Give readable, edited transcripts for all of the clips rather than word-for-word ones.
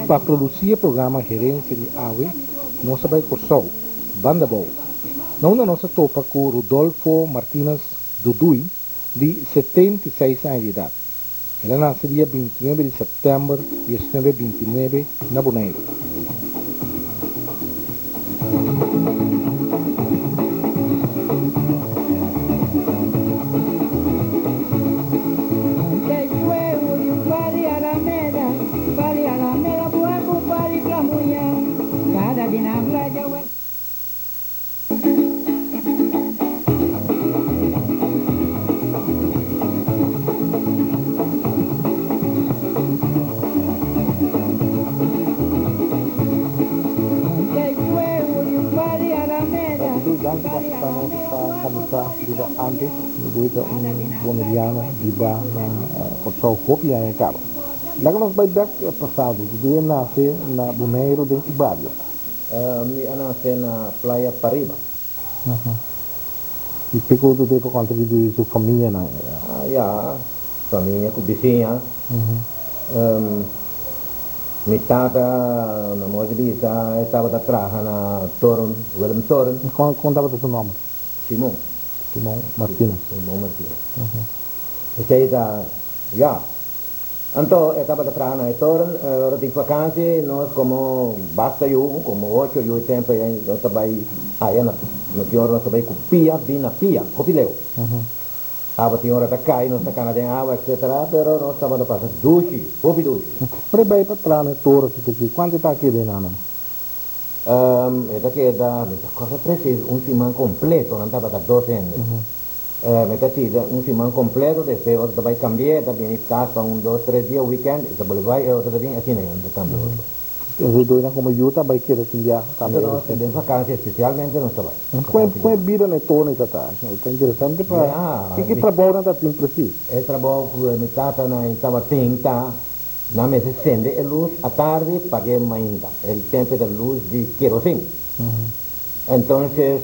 Pa produsí e programa Herensia di Awe, nos a bai Kòrsou, Banda Bou, na unda nos a topa ku Rudolfo Martinus Dudui di 76 aña di edat. El a nase dia 29 di sèptèmber 1929 na Boneiru. Dudu, danki pa aseptá nos pa kombersá riba antes. Dudu ta un boneriano bibá na Kòrsou hopi aña kaba. Laga nos bai bèk pasado. Dudu a nase na Boneiru den ki bario? Mi a nase na Playa Pariba. I kiko Dudu ta konta di su famianan? Ya, famia ku bisiña. Mi tata, na modo di bisa, e tabata traha na Toren, Willem Toren. Kon tabata su nòmber? Simon. Simon Martinus. Simon Martinus. Esei ta, ya. Anto e tabata traha na e toren, ora tin vakansi nos komo basta yu, komo ocho yu e tempu ei nos ta bai aya na, no tin ora nos ta bai ku pia bin na pia, hopi leu. Awa tin ora ta kai, nos ta kana den awa etcetera, pero nos tabata pasa dushi, hopi dushi. Ora e bai pa traha na e toren si ta ki, kuantu e ta keda einan? E ta keda, mi ta kòrda presis, un siman kompleto nan tabata dos hende. Mi ta tida un siman kompleto, despues otro ta bai kambi'é, e ta bini kas pa un dos tres dia, weekend, e ta bolbe bai, e otro ta bini, asina nan ta kambia otro. Esei doinan komo yu ta bai keda tin bia tambe. Anto nos den vakansia spesialmente nos ta bai. Kon e bida na e torno ta ta? Ta interesante pa ki ki trabou nan ta tin presis? E trabou ku mi tatanan tabatin ta nan mester sende e lus atardi pag'é mainta, e tempu e ta lus di kerosin. Entonces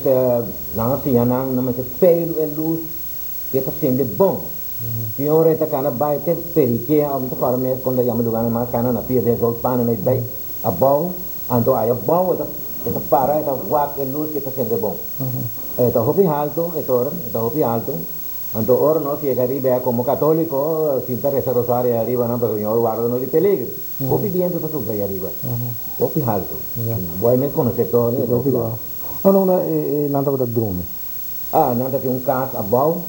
nan a siña nan, nan mester feilu e lus ke ta sende bon. Tin ora e ta kana bai te Periquea of no ta kòrda mes kon ta yama e lugarnan mas kana na pia den sol pana na e bai abou, anto aya abou e ta e ta para e ta wak e lus ke ta sende bon. E ta hopi haltu e toren, e ta hopi haltu. Anto ora nos yega riba e komo katoliko sinta resa rosario ei ariba nan pasobra Señor warda nos di peligro. Hopi bientu ta supla ei ariba. Hopi haltu. Bo ai mes konosé toren e ta hopi haltu. No no no e nan tabata drumi. Ah nan ta tin un kas abou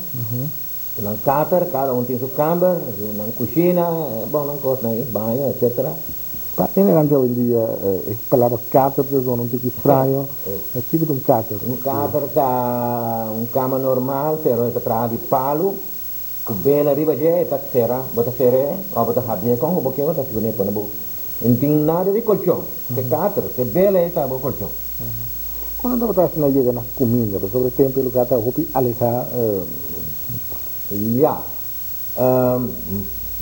ku nan kater kada un tin su kamber nan kushina bon nan kosnan ei baño etcetera. Pa e nan dje oyendia e palabra kater ta zona un tiki straño. Kiko ta un kater? Un kater ta un kama normal pero e ta traha di palu ku bela riba dje e ta sera bo ta ser'é òf bo ta habié kon ku bo ke bo ta sigun'é pone bo no tin nada di kolchon te kater te bela ei ta bo kolchon. Kon nan tabata hasi na yega na kuminda pasobra e tempu e lugar ta hopi alehá. Ya.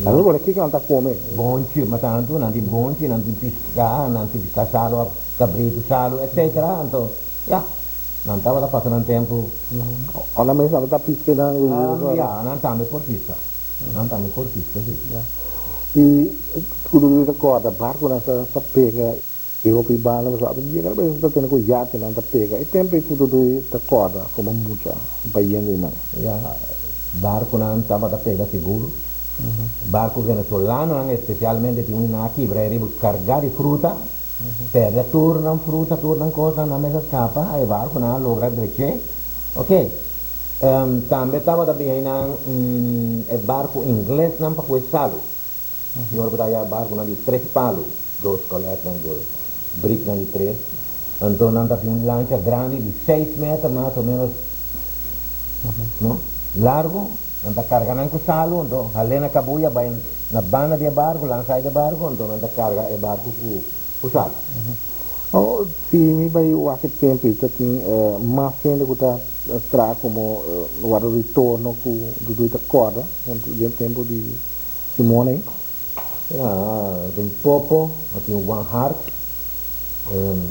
Nan lo kiko nan ta kome. Bonchi, ma tantu nan tin bonchi, nan tin piská, nan tin piská salu òf kabritu salu etsetera, anto ya, nan tabata pasa nan tempu. Òf nan mes tabata piska nan? Ya, nan tambe por piska, nan tambe por piska si. I ku lo ta kòrda barkunan sa pega e hopi banda pasobra a yega na bes ta tene ku yatenan ta pega e tempu ei ku Duduy ta kòrda komo mucha bayendo einan. Ya, barkunan tabata pega sigur. Barku venezolanonan espesialmente tin un nan a kibra e riba kargá di fruta, pèrdè tur nan fruta, tur nan kosnan, nan mes a skapa, e barkunan a logra drech'é. Oke, tambe tabata bin einan e barku inglesnan pa kue salu. Tin ora ku ta haya barkunan di tres palu, dos koletnan, dos briknan di tres. Anto nan ta tin un lancha grandi di seis meter mas o menos, no, largu. Nan ta karga nan ku salu, anto hal'é na kabuya bai na banda di e barku, lansa ai di e barku, anto nan ta karga e barku ku salu. Oh, si mi bai wak e tempu ei ta tin mas hende ku ta traha komo warda di torno ku Duduy ta kòrda den tempu di Simon ei. Ya, tin Popo, a tin One Heart,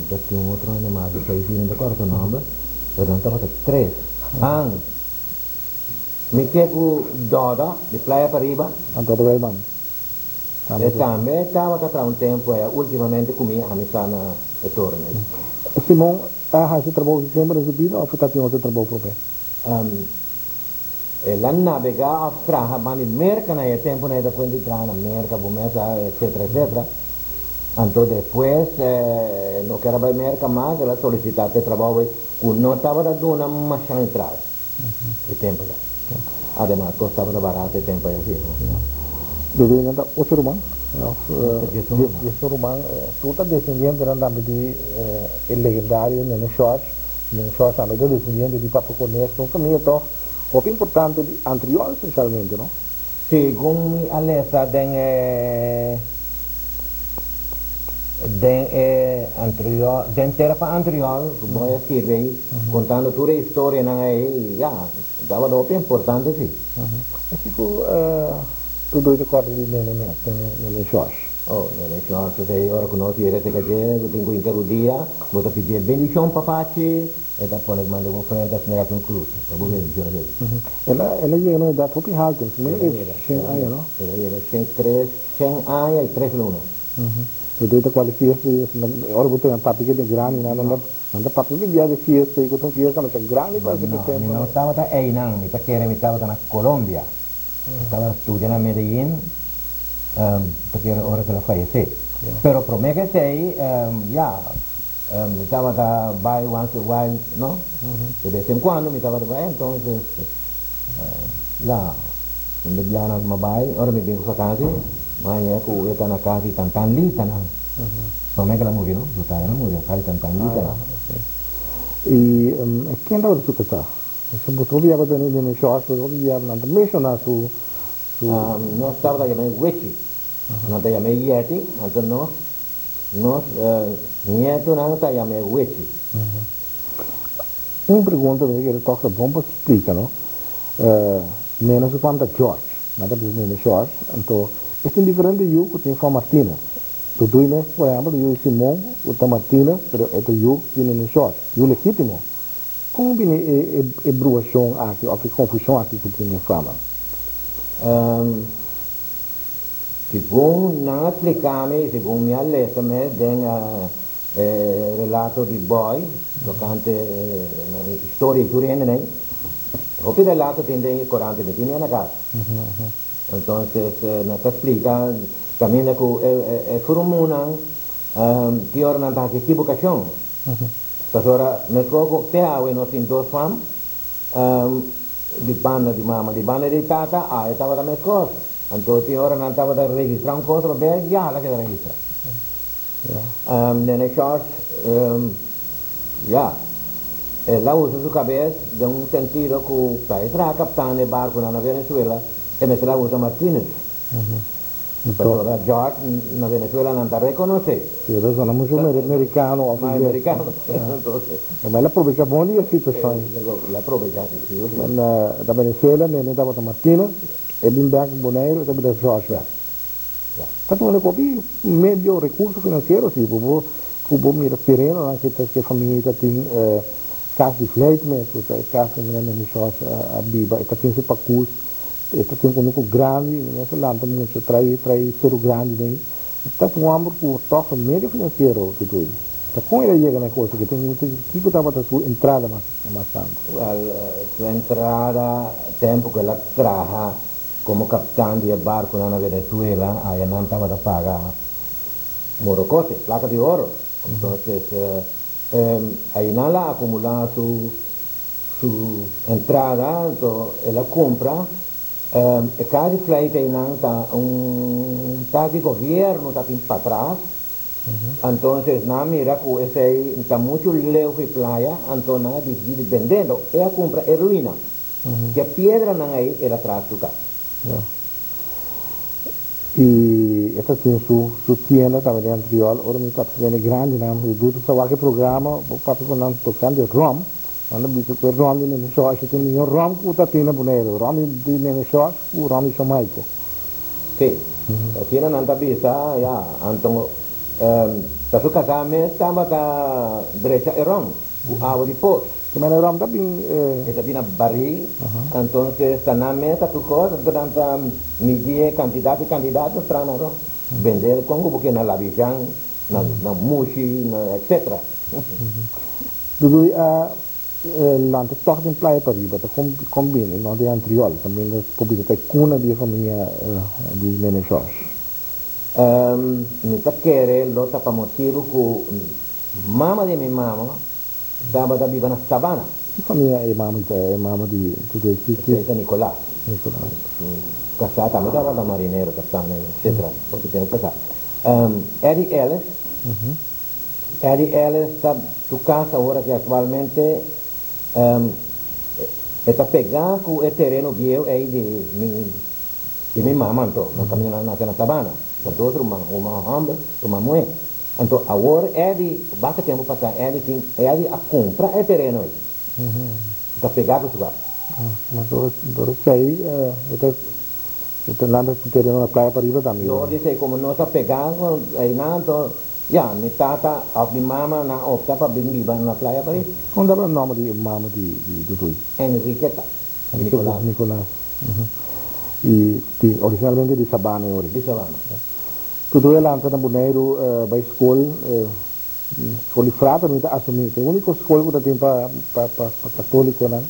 ta tin un otro hende mas di seis mi no ta kòrda su nòmber, pero nan tabata tres. Han, mi ke ku Doda di Playa Pariba. Han Doda Welman. E tambe tabata traha un tempu aya, últimamente ku mi ami sa na e toren ei. Simon a hasi trabou aki semper den su bida òf e ta tin otro trabou promé? El a nabegá òf traha banda di Merka na e tempunan ei ta kuenta di traha na Merka, bo mes sa, etcetera, etcetera. Anto despues e no ker a bai Merka mas, el a solisitá p'e trabou ei ku no tabata duna masha entrada e tempu ya. Ademas kos tabata barato e tempu ei asina. Dodo nan ta ocho ruman òf Nos ta diesun ruman. Diesun ruman. Tur ta desendientenan tambe di e legendario Nene George. Nene George tambe ta desendiente di Papa Cornelis. Un famia tòg hopi importante di Antriol spesialmente, no? Segun mi a lesa den e den e Antriol den Tera pa Antriol ku bo a skirbi ei kontando tur e historianan ei ya tabata hopi importante si. E kiko tur doi ta kòrda di Nene mes, Nene Nene George? Oh, Nene George esei ora ku nos yega serka dje bo tin ku hinka rudia bo ta pidi e bendishon papachi. E ta pone man den bo frente asina hasi un krus pa bo bendicion esei. El a el a yega na un edat hopi haltu, mi mira e shen aña no? El a yega shen tres, shen aña i tres luna. Pero ta kual fiesta i esei ora bo tene papia ke den grandi nan nan nan ta papia bibia di fiesta i ku ta un fiesta masha grandi pa esei No, mi tempu. no tabata einan, mi ta kere mi tabata na Colombia. Mi tabata studia na Medellin, mi ta kere ora ku el a fayesé. Pero promé ke esei, ya. Mi tabata bai once a while, no? De bes en cuando mi tabata bai, entonces, ya, un de bianan cu mi a bai, ora mi bin cu vakantie, mi a haña cu e ta na cas di Tantan Lita nan. Prome cu el a muri, no? Su tata a muri, na cas di Tantan Lita nan. Y ken tabata su casá? Bo ta hopi yaba tene den e short, bo ta hopi yaba nan ta menciona su. Nos tabata yam'é Wechi, nan ta yam'é Yeti, anto nos Nos nietonan ta yam'é wechi. Un pregunta mi ta kere tòg ta bon pa splika no. Nena su fam ta George, nan ta bisa Nena George, anto es tin diferente yu ku tin fam Martinez. Dudui mes por ehèmpel yu di Simon ku ta Martinez pero e ta yu di Nena George, yu legítimo. Kon bini e bruashon aki òf e konfushon aki ku tin den fama? Segun nan a spliká mi i segun mi a lesa mes den e relato di Boy tokante e historia di tur hendenan ei, hopi relato tin den e korant mi tin e na kas. Entonces nan ta splika kaminda ku e frumunan ki ora nan ta hasi ekibokashon. Pasobra meskos ku te awe nos tin dos fam di banda di mama, di banda di tata, awe tabata meskos. Anto tin ora nan tabata registrá un kos robes, ya la keda registrá. Nene George, ya, el a usa su kabes den un sentido ku pa e traha kaptan di e barkunan na Venezuela, e mester a usa Martinez. Pasobra George na Venezuela nan ta rekonosé. Si, e ta zona mucho merikano òf ingles. Merikano, entonces. Ma el a probechá bon di e situashon. El a probechá, si, sigur. Na Venezuela Nene tabata Martinez. E bin bek Boneiru e ta bira George bek. Ta tuma hopi medio recurso financiero si bo bo cu bo mira terenonan cu ta cu e familia ta tin cas di vleit mes cu ta e cas cu mi nene George a biba e ta tin su pacus e ta tin un cunucu grandi mi mester lanta mucho trai trai ceru grandi den ta un homber cu toch medio financiero tutu ta con el a yega na e cos aki kico tabata su entrada mas Mas tantu. Wel, su entrada tempu ku el a traha komo kaptan di e barkunan na Venezuela, aya nan tabata paga morokote, plaka di oro. Entonces, ayinan la akumulá su su entrada, anto el a kumpra e kas di fleita einan ta un kas di gobièrnu ta tin patras. Entonces nan a mira cu esey ta mucho leu fi playa, anto nan a dicidi di bende. Anto e a cumpra e ruina. Cu e piedranan ey el a traha su cas. Ya. Y e ta tin su su tienda tambe den Antriol. Ora mi papia cu hende grandinan, mi gusta sa wak e programa, bo papia cu nan tocante rom, nan ta bisa cu e rom di Nene George ta e miho rom cu ta tin na Boneiru, rom di Nene George cu rom di Jamaico. Sí, asina nan ta bisa, ya. Anto ta su kasá mes tabata drecha e ròm ku awa di pos. Ki manera e ròm ta bin? E ta bin na barí, entonces ta nan mes ta tur kos, anto nan ta midi e kantidat i kantidat pa traha nan ròm. Bende kon ku bo ke na Labizjan, na Mushi, na etc. Dudu a lanta tòg den Playa Pariba ta kon bini no den Antriol kaminda por bisa ta e kuna di e famia di Nene George. Mi ta kere lo ta pa motibu ku mama di mi mama tabata biba na Sabana. Ki famia e mama ta e mama di Dudu ki ki? Esei ta Nicolas. Nicolas. Su kasá tambe tabata marinero, kaptan etcetera. Hopi tempu pasá. Eddie Ellis. Eddie Ellis ta su kas awor aki aktualmente e ta pegá ku e tereno bieu ei di mi di mi mama anto nan kaminda nan nase na Sabana. Ta dos ruman, un ruman hòmber, ruman muhé. Anto awor Eddie, basta tempu pasá Eddie tin Eddie a kumpra e tereno ei. Ta pegá ku su kas. Ah, dor esei e ta e ta lanta su tereno na Playa Pariba tambe. Dor di esei komo nos a pegá ku einan anto ya mi tata òf mi mama nan a opta pa bin biba na Playa Pariba. Kon tabata nòmber di e mama di di Duduy? Enriqueta Nicolas. Nicolas. I di originalmente di Sabana e ora. Di Sabana. Tudu e lanta na Boneiru bai skol, skol di frater mi ta asumí ta e úniko skol ku ta tin pa pa pa katólikonan.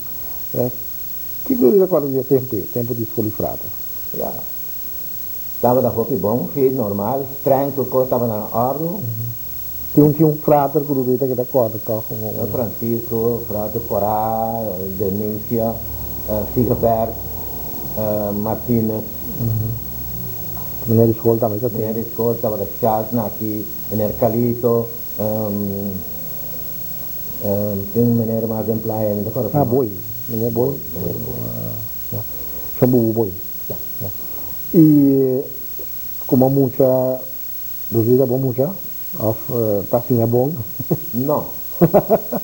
Kiko di rekòrda di e tempu ei, tempu di skol di frater? Ya, tabata hopi bon, sí, normal, strèng tur kos tabata na òrdu. Tin un tin un frater ku Dudu ta keda kòrda tòg? Francisco, frater Corá, Denicia, Sigebert, Martinus. Meneer di skol tambe ta tin. Meneer di skol tabata Charles Naki, meneer Calito, tin meneer mas den playa mi ta kòrda su Ah, nòmber. Boy, meneer Boy. Meneer Boy. Ya, Shon Bubu Boy. Ya. Ya. I komo mucha, Rosita ta bon mucha òf ta siña bon? No.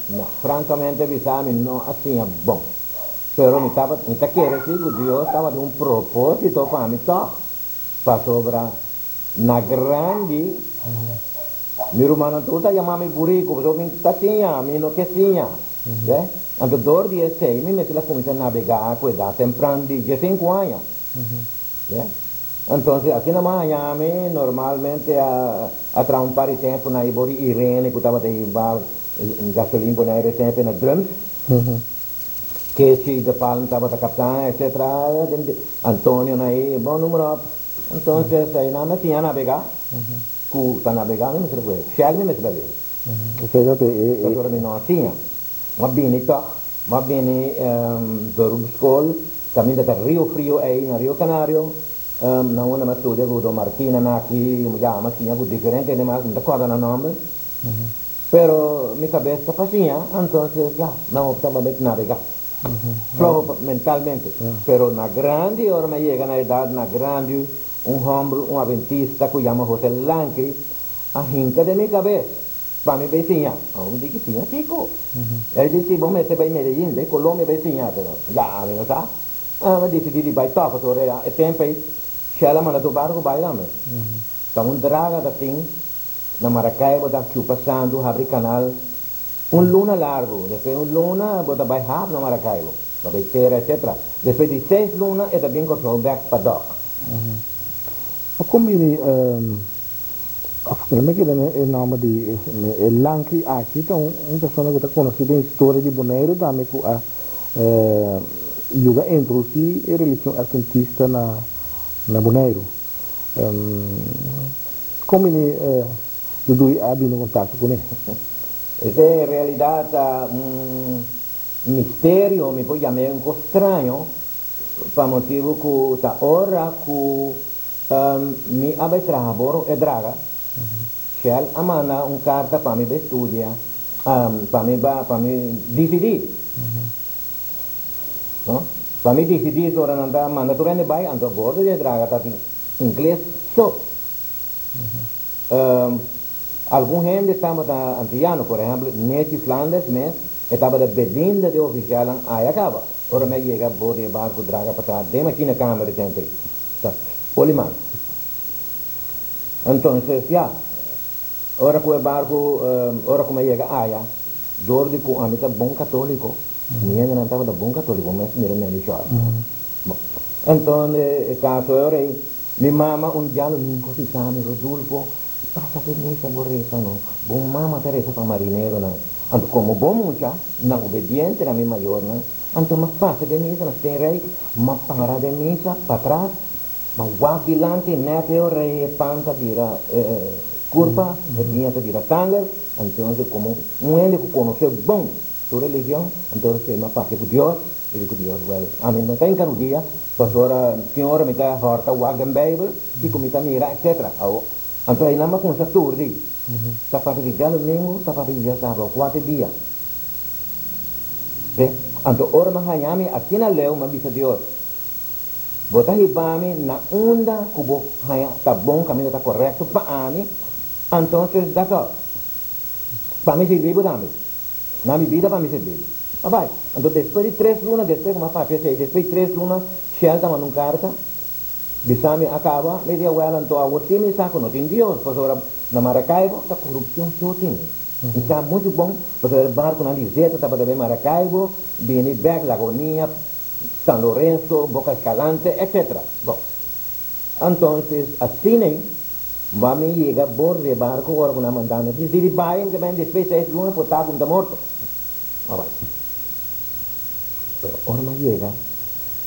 No. Frankamente bisa mi no a siña bon. Pero mi tabata, mi ta kere si ku Dios tabatin un propósito pa mi tòg, pasobra na grandi mi rumannan tur ta yama mi buriku, pasobra mi ta siña, mi no ke siña. Ve? Anto dor di esei mi mester a kuminsá nabegá ku edat tempran di diesinku aña. Ve? Entonces asina mi a haña mi normalmente a a traha un par di tempu na e bori Irene ku tabata hiba gasolin Bonaire e tempu na drums. Kechi de Palm tabata kaptan etc. Antonio na e bon numero op. Entonces einan mi a siña nabega ku ta nabega mi mester kue shell mi mester a lera. Esei ta e. Pasobra mi no a siña. Mi a bini tòg, mi a bini beroepschool kaminda ta Rio Frio ei na Rio Canario na unda mi a studia ku Don Martina Naki, ya mi a siña ku diferente hende mas mi ta kòrda nan nòmber. Pero mi cabes ta paciña, entonces ya, mi a opta pa bai nabega. Floho mentalmente. Pero na grandi, ora mi a yega na edad na grandi, un homber, un adventista cu yama Jose Lankri, a hinca den mi cabes pa mi bai siña. Awor mi di ki siña kico? El di, si bo mester bai Medellin, bai Colombia bai siña. Pero ya, ami no sa. Mi a dicidi di bai tof, pasobra e tempo ey Shell a manda tur barco bai tambe. Ta un draga ta tin. Na Maracaibo ta chupa santu habri canal un luna largu, despues un luna bo ta bai haf na Maracaibo, pa bai tera etc. Despues di seis luna e ta bin Kòrsou bek pa dòk. A kon bini of no me keda e nòmber di e Lankri aki ta un persona ku ta konosí den historia di Boneiru tambe ku a yuda introdusí e religion adventista na Boneiru. Kon bini Duduy a bini kontakto kuné? Esei en realidat ta un misterio, mi por yam'é un kos straño, pa motibu ku ta ora ku mi a bai traha bor e draga, Shell a manda un karta pa mi bai studia, pa mi pa mi disidí. No? Pa mi disidí ora nan ta manda tur hende bai, anto bordo di e draga ta tin ingles so. Algun hende tabata antiyano, por ehempel Nechi Flanders mes, e tabata bedinda di ofisialnan aya kaba. Ora mi a yega bordo di e barku draga pa traha den machine kamer di tempu ei. Ta Poliman. Entonces, ya, Ora ku e barku, ora ku mi a yega aya, dor di ku ami ta bon katoliko, mi hendenan tabata bon katoliko, mes mira mi a di shòrt. Bon, enton e kaso e ora ei, Mi mama un djadumingu a bisa mi, Rodulfo, pasa den misa bo resa no. Bo mama ta resa pa marineronan. Anto komo bo mucha, nan obediente na mi mayornan, anto m'a pasa den misa na Steenrijk, m'a para den misa patras, m'a wak dilanti nèt e ora e pan ta bira kurpa, e biña ta bira sanger, entonces komo un hende ku konosé bon Su religion, anto si mi a papia ku Dios, mi di ku Dios, Wèl, ami no ta hinka rudia, pasobra tin ora mi ta hòrta wak den Beibel, kiko mi ta mira, etcetera. Awo, anto einan mi a kuminsá turdi. Ta papia di djadumingu, ta papia di djasabra, kuater dia. Be, anto ora mi a haña mi asina leu, mi a bisa Dios, Bo ta hiba mi na unda ku bo haña ta bon, kaminda ta korekto pa ami, antonses that's all. Pa mi sirbi bo tambe. Na mi bida pa mi sirbi. A bai. Anto despues di tres luna, despues ku mi a papia esei, despues di tres luna, Shell ta manda un karta, bisa mi a kaba. Mi di, Awel, anto awor si mi sa ku no tin Dios, pasobra na Maracaibo ta korupshon so tin. Mi sa muchu bon, pasobra e barkunan di zeta tabata bin Maracaibo, bini bèk Lagonia, San Lorenzo, Boca Escalante, etcetera. Bon. Entonces, asina ei, bo a mi yega bordo di e barco ora cu nan manda mi. Di di bai, mi ta bini despues seis luna por ta cu mi ta morto. Mi a bai. Pero ora mi a yega,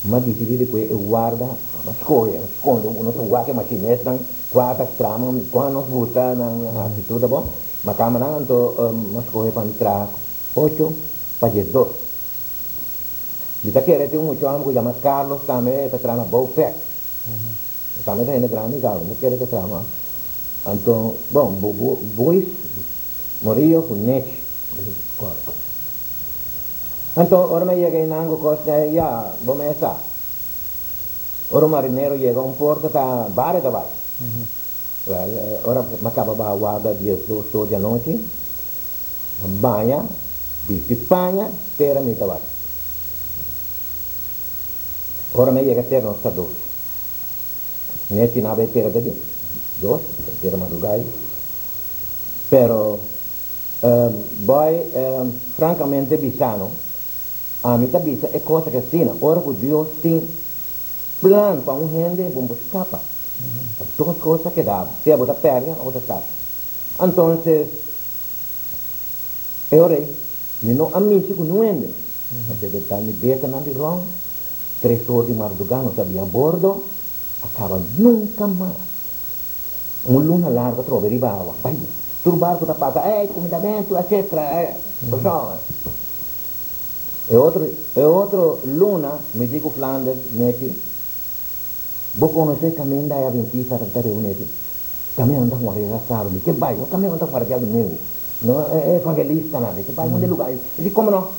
mi a dicidi di cu e guarda, mi a scoge, mi a sconde, nos a wak e machinesnan, cua ta trama, cua nos gusta nan actitud ta bon. Mi a camba nan, anto mi a scoge pa mi traha ocho pa diesdos. Mi ta kere tin un mucho amo cu yama Carlos tambe e ta traha na Bouwpek. Tambe ta hende grandi caba, mi ta kere ta traha mas. Anto, bon, Boys, Morillo cu Nech. Anto, ora mi a yega einan cu cos dei, ya, bo mes sa. Ora un marinero yega un porto ta bare ta bai. Wel, ora mi a caba baha warda diesdos or di anochi, mi a baña, bisti paña, tera mi ta bai. Ora mi a yega tera nos ta dos. Mi a china bai tera ta bin. Dos, tera madrugai. Pero, boy, francamente bisano, ami ta bisa e cosa cu asina, ora cu Dios tin plan pa un hende, bo no por scapa. Ta dos cos ta keda, sea bo ta perde o bo ta scapa. Entonces, e ora ei, mi no a mishi cu niun hende. Ta debe dal mi betanan di ròm, tres or di mardugá nos a bin a bordo, a kaba nunka mas. Un luna largu atrobe riba awa, bai, tur barku ta pasa, ey, kumindamentu, etsetra, ey, persona. E otro, e otro luna mi di ku Flanders, Nechi, bo konosé kaminda e Adventista ta reuní aki? Kaminda nan ta guarda e sabi, mi ke bai, no kaminda nan ta guarda djadumingu. No e evangelistanan, mi ta bai un di lugar. E di, Como no?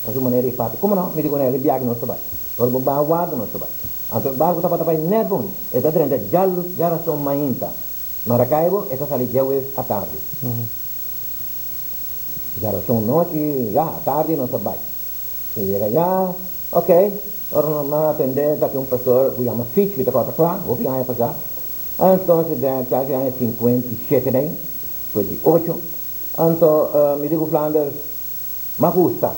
Na su manera di papia, Como no? Mi di ku nel, e biaha nos ta bai. Ora bo baha warda nos ta bai. Anto e barku tabata bai net bon. E ta drenta djalus djarason mainta Maracaibo, e ta sali djaweves atardi. Djarason nochi, ya, atardi nos ta bai. E yega ya, ok, ora nos a atende ta tin un pastor ku yama Fitch, mi ta kòrda kla, hopi aña pasá. Entonces den kasi aña 57 den. 58. Anto mi di ku Flanders, M'a gusta.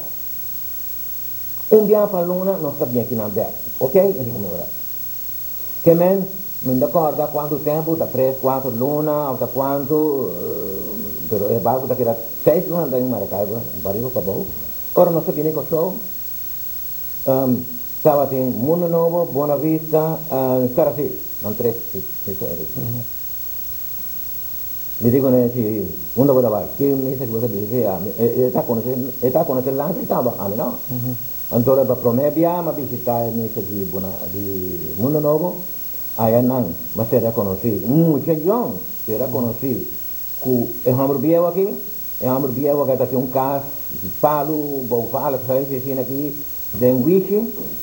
Un bia pa luna nos ta bien kinan bek. Ok? Mi di ku mi ora. Ke men, mi no ta kòrda kuantu tempu, ta tres, kuater luna òf ta kuantu, pero e barku ta keda seis luna den Maracaibo, pariba pabou. Ora nos ta bini Kòrsou, tabatin Mundo Nobo, Buena Vista, Saracil, nan tres. Mi di kuné, Si unda bo ta bai? Ki misa ki bo ta bisa? Si ami, e ta konosé, e ta konosé lansa di taba, ami no. Anto pa promé bia mi a bishitá e misa di Buna, di Mundo Nobo, aya nan mi a sera konosí, un mucha yòn sera konosí ku e hòmber bieu aki, e hòmber bieu aki ta tin un kas di palu, bouwvallig huis asina aki den Wishi.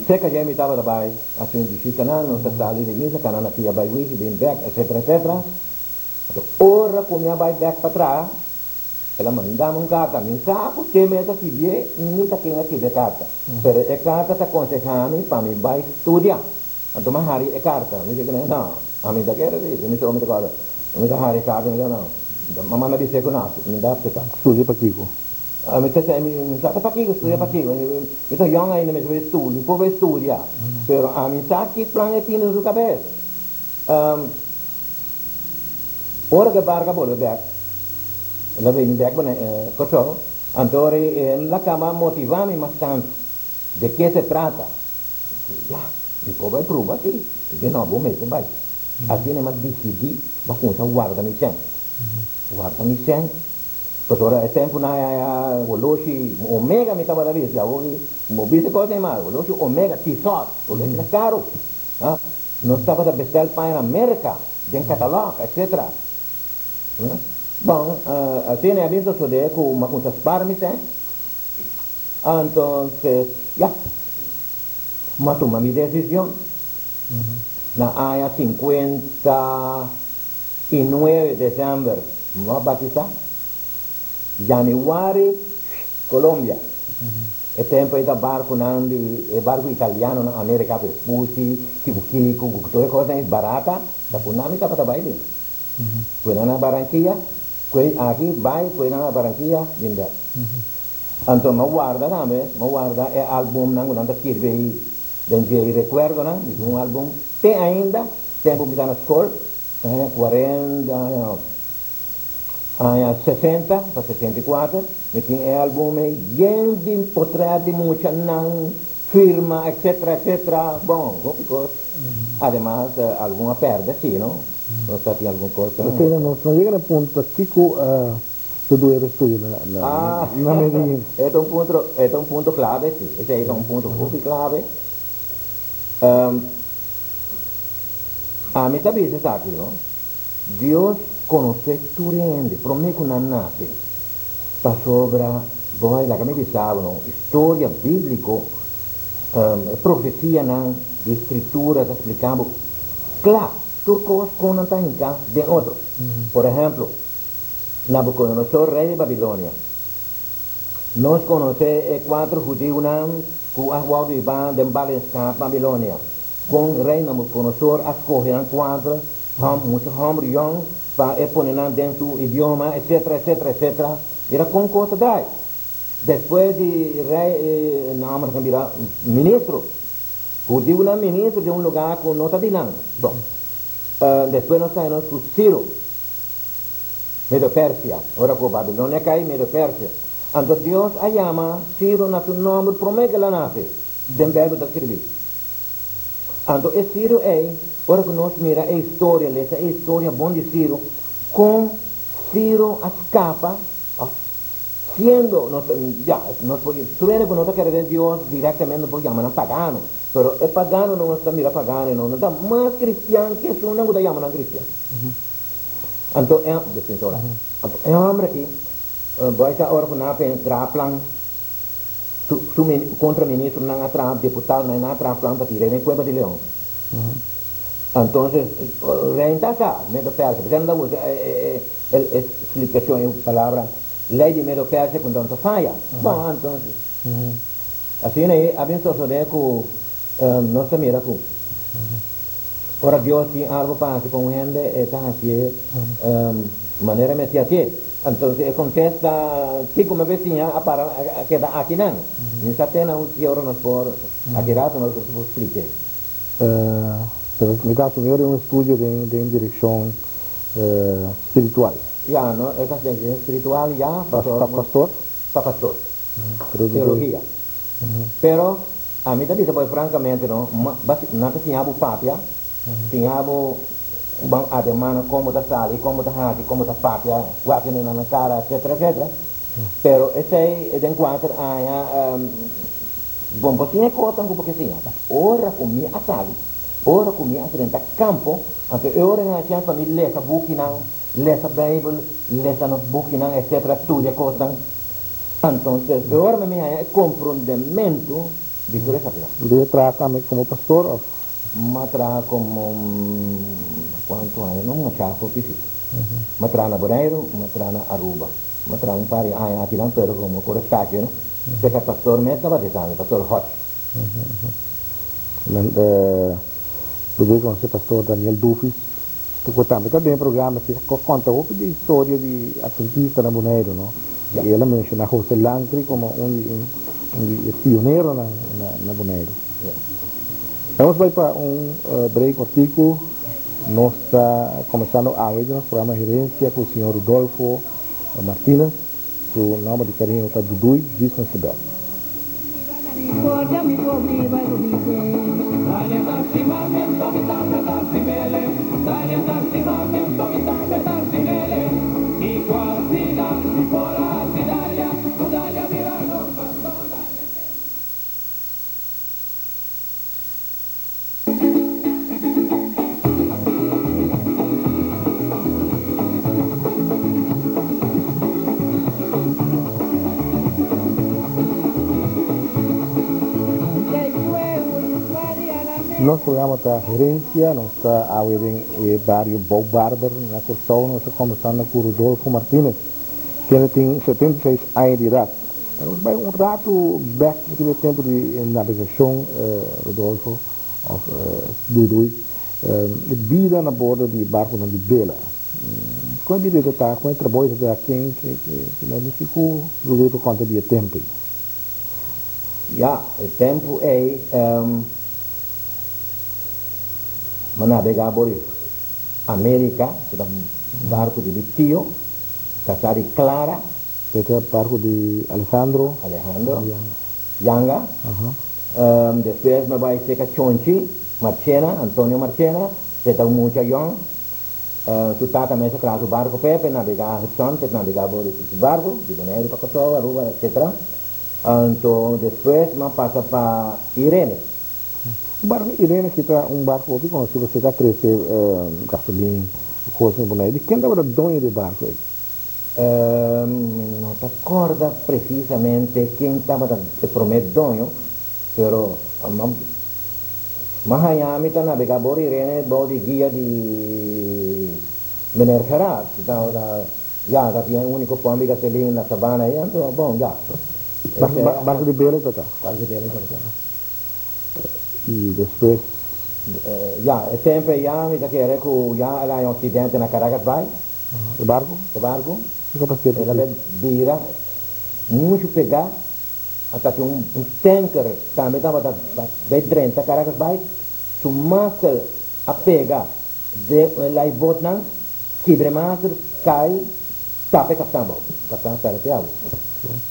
Cerca dje mi tabata bai haci un bishita nan, nos ta sali di misa, cana na pia bai wiki, bin bek, etcetera, etcetera. Anto ora cu mi a bai bek patras, el a mandami un carta. Mi sa cu te mes a skibié, ni ta ken a skibi e carta. Pero e carta ta conseha mi pa mi bai studia. Anto mi a hari e carta. Mi di cu nan, no, ami ta kere si. Mi mi ta corda. Mi ta hari e carta, mi di no. Mi a manda bis'é cu no, mi ta acepta. Studia pakico? Mi ta sa, mi sa ta pakiko studia pakiko, mi ta yòn ainda mi ta studia, mi por bai studia, pero ami sa ki plan e tin den su kabes. Ora ku e barku a bolbe bèk, el a bini bèk Kòrsou, anto ora el a kaba motivá mi mas tantu, de ke se trata? Ya, mi por bai pruba si, mi di no, bo mester bai. Asina mi a disidí, mi a kuminsá warda mi sèn, warda mi sèn, pasobra e tempunan aya oloshi Omega mi tabata bisti, awor bo bisti kos ei mas, oloshi Omega, Tissot, oloshi ta karu. Nos tabata bestel paña na Merka, den katalòg, etsetera. Bon, asina e a bin sosodé ku mi a kuminsá spar mi sèn. Entonces, ya, mi a tuma mi desishon. Na aña 59 desèmber mi a batisá. Yanüari, Colombia. E tempu ei ta barkunan di e barku italianonan Amerika Vespucci, kiku kiku, ku tur e kosnan ei barata, ta ku nan mi tabata bai bin. Ku nan na Barranquilla, ku e aki bai, ku e nan na Barranquilla bin bek. Anto mi a warda tambe, mi a warda e albumnan ku nan ta skirbi ei den dje rekuerdonan, mi tin un album te ainda, tempu mi ta na skol, aña kuarenta, aña. Aña 60 pa 64 mi tin e album ei yen di potret di muchanan, firma etcetera etcetera, bon hopi kos, ademas algun a perde si no, nos ta tin algun kos. Asina nos no yega na e punto ta kiko Dudu e studia na Medellin. E ta un punto, e ta un punto clave si, esei ta un punto hopi clave. Ami ta bisa esaki no. Dios konosé tur hende promé ku nan nase. Pasobra, boy, laga mi bisa bo no, historia bíbliko, e profesianan di Skritura ta splika bo kla tur kos kon nan ta hinká den otro. Por ehèmpel, Nabukodonosor, rei di Babilonia. Nos konosé e kuater hudiunan ku a wòrdu hibá den ballingskap Babilonia. Kon rei Nabukodonosor a skohe nan kuater Hòm, mucha hòmber yòn pa e pone nan den su idioma, etsetera, etsetera, etsetera. Mira kon kos ta drai. Despues di rei e nòmber ta bira ministro. Hudiunan ministro den un lugá ku no ta di nan. Bon, despues nos ta haña nos ku Siro, Medo-Persia. Ora ku Babilonia kai, Medo-Persia. Anto Dios a yama Siro na su nòmber promé ku el a nase, den Beibel ta skirbí. Anto e Ciro ei, ora ku nos mira e historia, lesa e historia bon di Ciro, kon Ciro a skapa, òf siendo, nos ta, ya, nos por, tur hende ku no ta kere den Dios direktamente nos por yama nan pagano, pero e paganonan nos ta mira paganonan, nan ta mas kristian ke esunnan ku ta yama nan kristian. Anto e, anto e hòmber aki, bo a sa ora ku nan a pensa traha plan. Su su kontra ministronan a traha, deputadonan a traha plan pa tira den Kueba di Leon. Entonces rei ta sa Medo Persia, p'esei nan ta usa e e splikashon, e palabra lei di Medo Persia ku nan ta faya. Bon, entonces asina ei a bin sosodé ku nos ta mira ku ora Dios tin algu pa hasi pa un hende e ta hasié manera e mester hasié. Entonces e contesta, Kico mi besiña a para a keda akinan? Mi sa te na un ki ora nos por, a ki rato nos por splique. Pero mi ta asumi ora un estudio den den direccion spiritual. Ya, no, e ta den direccion spiritual ya, Pa pa pastor? Pa pastor. Teologia. Pero ami ta bisa bo francamente no, basi nan ta siña bo papia, siña bo Ban ademana kon bo ta sali, kon bo ta hasi, kon bo ta papia, wak hende nan na kara, etsetera, etsetera. Pero esei den kuater aña bo no por siña e kosnan ku bo ke siña. Ta ora ku mi a sali, ora ku mi a drenta kampo, anto e ora nan a chèns pa mi lesa bukinan, lesa Beibel, lesa nos bukinan, etsetera, studia kosnan. Entonces e ora mi haña e komprondementu di tur esakinan. Bo ta traha tambe komo pastor òf? M'a traha komo kuantu aña? No masha hopi si. M'a traha na Boneiru, m'a traha na Aruba. M'a traha un par di aña akinan pero komo korestacio no. Seka pastor mes tabata esami, pastor Hodge. Men bo debe konosé pastor Daniel Dufis ku tambe ta den e programa aki a konta hopi di historia di atventista na Boneiru no. I el a menshoná José Lancry komo un di un di e pioneronan na na Boneiru. Nos bai pa un break kòrtiku. Nos ta komensando awe den nos programa Herensia ku señor Rudolfo Martinez. Su nòmber di kariño ta Dudui Djis Nos Ta Bèk. Nos programa ta Herencia, nos ta awe den e bario Bou Barber na Kòrsou. Nos ta kòmbersando ku Rudolfo Martinez, kende tin 76 aña di edat. Nos bai un ratu bèk riba e tempu di nabegashon, Rudolfo. Of Dudui, e bida na bordo di e barkunan di bela. Kon e bida ta ta? Kon e trabou ta ta? Ken ke nan di si ku Dudui por konta di e tempu ei? Ya, e tempu ei mi a nabegá por Amerika ku ta barku di mi tio, kasá di Clara. E ta barku di Alejandro. Alejandro Yanga. Despues mi bai serka Chonchi Marchena, Antonio Marchena, e ta un mucha yòn. Su tata mes a traha su barku p'e, p'e nabegá Hudson, p'e nabegá bo di su barku, di Boneiru pa Kòrsou, Aruba, etcetera. Anto despues mi a pasa pa Irene. E barku Irene ki ta un barku hopi konosí pasobra e ta trese gasolin, kos na Boneiru. Di ken tabata doño di e barku ei? Mi no ta corda precisamente ken tabata e prome doño, pero m'a haña mi ta nabega bor Irene bou di guia di meneer Gerard, cu tabata ya ta tin e unico pomp di gasolin na Sabana ei, anto bon ya. Barco di bela tabata? Barco di bela tabata. Y despues? Ya, e tempo ei ya mi ta kere cu ya el a haña un accidente na Caracas Bay. E barku? E barku. Kiko pa ser El a bai bira muchu pegá, ata ki un tanker tambe tabata bai drenta Caracas Bay, su mastel a pega den e lifeboatnan, kibra e mastel, kai, tapa e kaptan abou. E kaptan a pèrdè te awe.